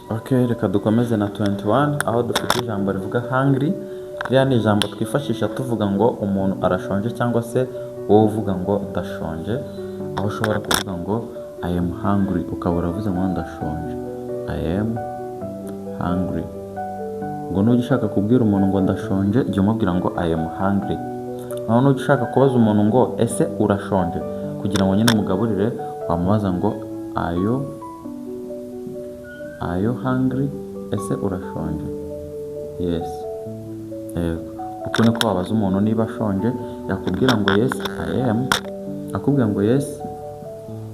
Okay, reka dukomeze na 21, aho dufite ijambo rivuga hungry. Ririya ni ijambo twifashisha tuvuga ngo umuntu arashonje, cyangwa se wowe uvuga ngo ndashonje, aho ushobora kuvuga ngo "I am hungry", ukaba uravuze ngo ndashonje. I am hungry. Ngo nujya ushaka kubwira umuntu ngo ndashonje, jya umubwira ngo "I am hungry". Naho nujya ushaka kubaza umuntu ngo ese urashonje, kugira ngo nyine umugaburire, wamubaza ngo Are you hungry?" Ese urashonje? Yes. Yego. Uko niko wabaza umuntu niba ashonje, yakubwira ngo "Yes, I am". Akubwira ngo "Yes,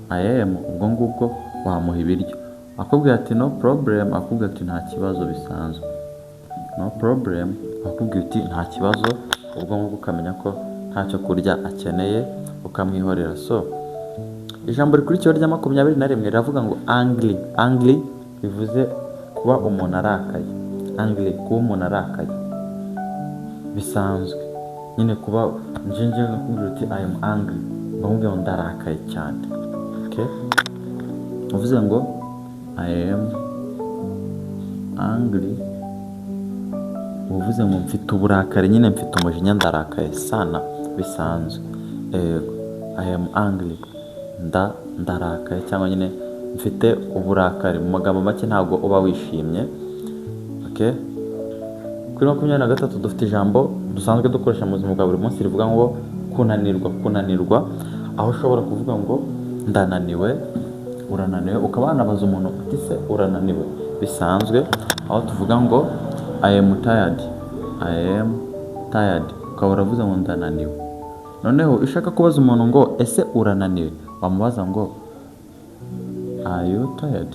I am", ubwo ngubwo wamuha ibiryo. Akubwira ati "No problem", akubwira ati nta kibazo, bisanzwe. No problem, akubwira uti nta kibazo, ubwo ngubwo ukamenya ko ntacyo kurya akeneye, ukamwihorera. So, ijambo rikurikiyeho rya 21 riravuga ngo angry. Angry bivuze kuba umuntu arakaye. Angry, kuba umuntu arakaye bisanzwe nyine, kuba nje nkakubwira uti "I am angry", ndamubwira ngo ndarakaye cyane. Okay, uvuze ngo "I am angry", uvuze ngo mfite uburakari nyine, mfite umujinya, ndarakaye sana bisanzwe. Yego, I am angry, ndarakaye cyangwa nyine mfite uburakari. Mu magambo make, ntabwo uba wishimye. Okay, kuri 23 dufite ijambo dusanzwe dukoresha mu buzima bwa buri munsi rivuga ngo kunanirwa. Kunanirwa, aho ushobora kuvuga ngo ndananiwe, urananiwe, ukaba wanabaza umuntu uti se urananiwe, bisanzwe, aho tuvuga ngo "I am tired". I am tired, ukaba uravuze ngo ndananiwe. Noneho iyo ushaka kubaza umuntu ngo ese urananiwe, wamubaza ngo "Are you tired?"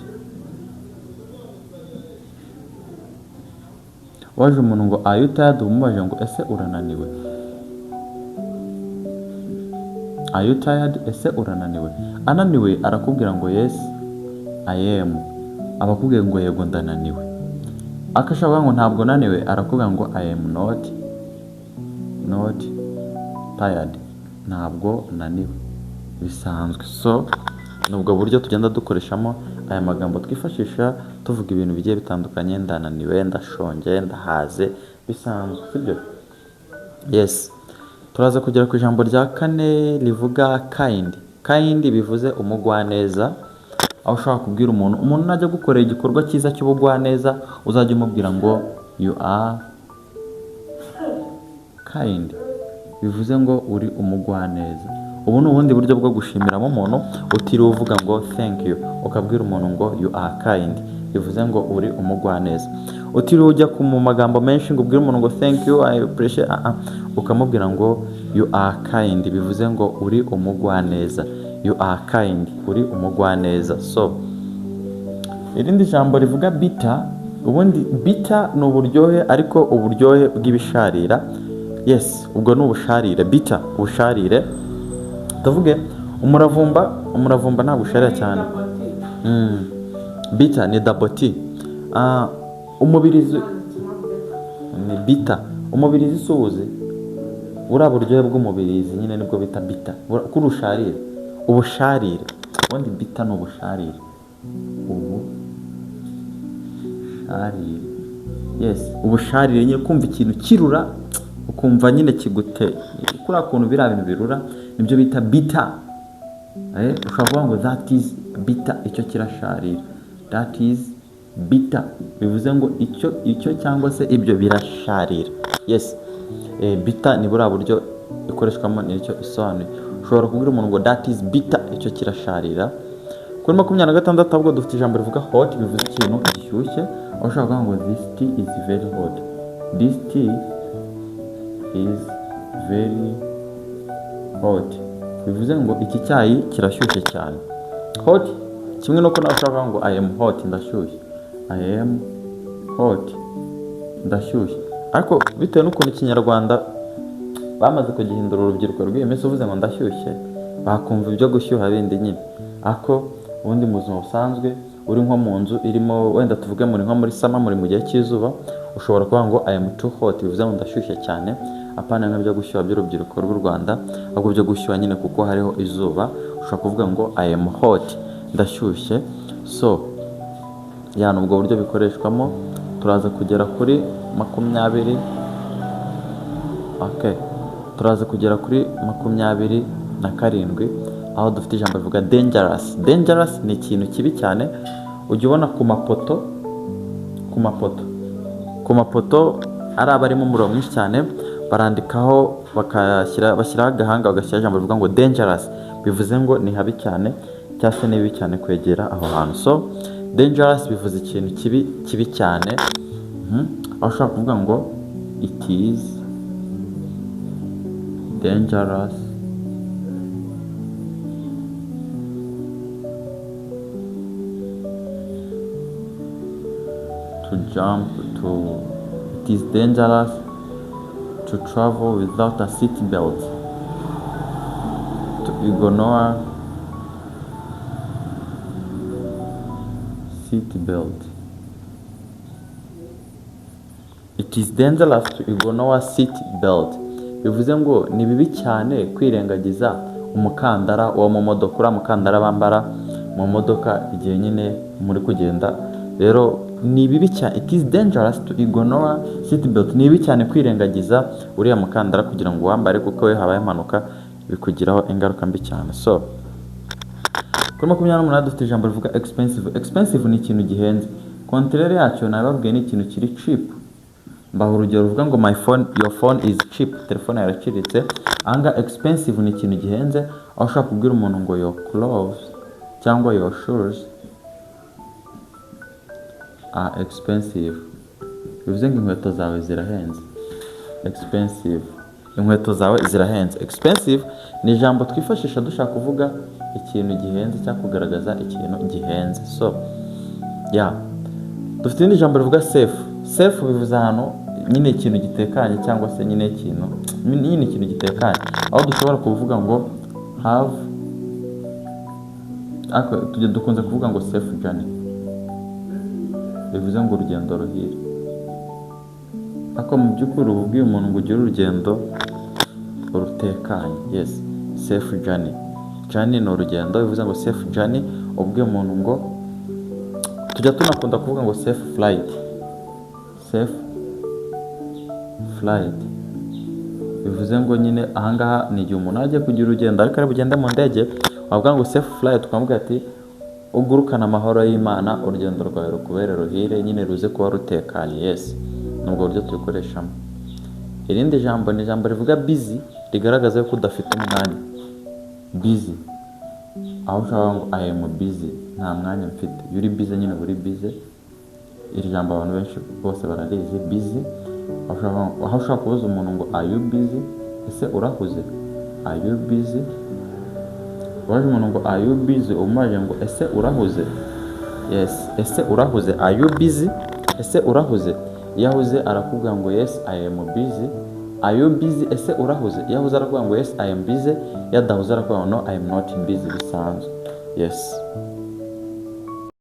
Waje umuntu ngo "Are you tired?", umubaje ngo ese urananiwe? Are you tired? Ese urananiwe? Ananiwe arakubwira ngo "Yes, I am", aba akubwiye ngo yego, ndananiwe. Akashaka kuvuga ngo ntabwo naniwe, arakubwira ngo "I am not tired", ntabwo naniwe bisanzwe. So ni ubwo buryo tugenda dukoreshamo aya magambo twifashisha tuvuga ibintu bigiye bitandukanye: ndananiwe, ndashonje, ndahaze, bisanzwe, sibyo? Yes. Turaza kugera ku ijambo rya kane rivuga kind. Kind bivuze umugwaneza, aho ushobora kubwira umuntu, umuntu najya gukorera igikorwa cyiza cy'ubugwaneza, uzajya umubwira ngo "You are kind", bivuze ngo uri umugwaneza. Ubu ni ubundi buryo bwo gushimiramo umuntu utiriwe uvuga ngo "Thank you", ukabwira umuntu ngo "You are kind", bivuze ngo uri umugwaneza, utiriwe ujya ku mu magambo menshi ngo ubwire umuntu ngo "Thank you, I appreciate", ah, ah. Ukamubwira ngo "You are kind", bivuze ngo uri umugwaneza. You are kind, uri umugwaneza. So irindi jambo rivuga bitter. Ubundi bitter ni uburyohe, ariko uburyohe bw'ibisharira. Yes, ubwo ni ubusharire. Bitter, ubusharire. Tuvuge umuravumba. Umuravumba ntabwo usharira cyane. Bitter ni double T. Ah, umubirizi ni bitter. Umubirizi si uwuzi? Buriya buryohe bw'umubirizi nyine nibwo bita bitter, kuri usharire, ubusharire. Ubundi bitter ni ubusharire, ubusharire. Yes, ubusharire nyine, kumva ikintu kirura, ukumva nyine kigute, kuriya kuntu biriya bintu birura, nibyo bita bitter. Ushobora kuvuga ngo "That is bitter", icyo kirasharira. That is bitter, bivuze ngo icyo cyangwa se ibyo birasharira. Yes. Bitter ni buriya buryo ikoreshwamo, nicyo isobanuye. Ushobora kubwira umuntu ngo "That is bitter", icyo kirasharira. Kuri 26 ahubwo dufite ijambo rivuga hot, bivuze ikintu gishyushye, aho ushobora kuvuga ngo "This tea is very hot". This tea is very hot, bivuze ngo iki cyayi kirashyushye cyane. Hot, kimwe nuko nawe ushobora kuvuga ngo "I am hot", ndashyushye. I am hot, ndashyushye. Ariko bitewe n'ukuntu Ikinyarwanda bamaze kugihindura, urubyiruko rw'iyi minsi, uvuze ngo ndashyushye bakumva ibyo gushyuha bindi nyine. Ariko ubundi mu buzima busanzwe, uri nko mu nzu irimo, wenda tuvuge muri nko muri summer, muri mu gihe cy'izuba, ushobora kuvuga ngo "I am too hot", bivuze ngo ndashyushye cyane, apana nk'ibyo gushyuha by'urubyiruko rw'u Rwanda, ahubwo byo gushyuha nyine kuko hariho izuba. Ushobora kuvuga ngo "I am hot", ndashyushye. So Ya, ni ubwo buryo bikoreshwamo. Turaza kugera kuri 20. Okay. Turaza kugera kuri 27, aho dufite ijambo rivuga dangerous. Dangerous ni ikintu kibi cyane ujya ubona ku mapoto ari aba arimo umuriro mwinshi cyane, barandikaho, bakashyira, bashyiraho agahanga, bagashyiraho ijambo rivuga ngo dangerous, bivuze ngo ni habi cyane cyangwa se ni bibi cyane kwegera aho hantu. So dangerous bivuze ikintu kibi, kibi cyane. Aho ushobora kuvuga ngo it is dangerous to jump to it is dangerous to travel without a seat belt, to ignore seat belt. It is dangerous to ignore seat belt, bivuze ngo ni bibi cyane kwirengagiza umukandara wo mu modoka, uriya mukandara bambara mu modoka igihe nyine muri kugenda. Rero ni bibi cyane, it is dangerous to ignore seat belt, ni bibi cyane kwirengagiza uriya mukandara kugira ngo wambare, kuko iyo habaye impanuka bikugiraho ingaruka mbi cyane. So kuri 28 dufite ijambo rivuga expensive. Expensive ni ikintu gihenze. Contraire yacyo nababwiye ni ikintu kiri cheap. Mbaha urugero ruvuga ngo my phone, your phone is cheap, telefone yaraciriritse. Ahangaha expensive ni ikintu gihenze, aho ushobora kubwira umuntu ngo your clothes cyangwa your shoes are expensive, bivuze ngo inkweto zawe zirahenze. Expensive, inkweto zawe zirahenze. Expensive ni ijambo twifashisha dushaka kuvuga ikintu gihenze cyangwa kugaragaza ikintu gihenze. So yeah, dufite irindi jambo rivuga safe. Safe bivuze ahantu nyine ikintu gitekanye, cyangwa se nyine ikintu gitekanye, aho dushobora kuvuga ngo have, ariko tujya dukunze kuvuga ngo safe journey, bivuze ngo urugendo ruhire. Ariko mu by'ukuri uba ubwiye umuntu ngo ugire urugendo rutekanye. Yes, safe journey. Journey ni urugendo, bivuze ngo safe journey, ubwiye umuntu ngo, tujya tunakunda kuvuga ngo safe flight. Safe flight bivuze ngo nyine ahangaha ni igihe umuntu agiye kugira urugendo ariko ari bugende mu ndege, wavuga ngo safe flight, ukamubwira ati ugurukana amahoro y'Imana, urugendo rwawe rukubere ruhire, nyine ruze kuba rutekanye. Yes, ni ubwo buryo tubikoreshamo. Irindi jambo ni ijambo rivuga busy, rigaragaza ko udafite umwanya. Busy, aho ushobora ngo I am busy, nta mwanya mfite. Iyo uri busy nyine uba uri busy. Iri jambo abantu benshi bose bararizi, busy, aho ushobora kubaza umuntu ngo are you busy, ese urahuze? Are you busy? Ubaje umuntu ngo are you busy, umubajije ngo ese urahuze? Yes, ese urahuze? Are you busy? Ese urahuze? Iyo ahuze arakubwira ngo yes, I am busy. Are you busy? Ese urahuze? Iyo ahuze arakubwira ngo yes, I am busy. Iyo adahuze arakubwira ngo no, I am not busy, bisanzwe. Yes.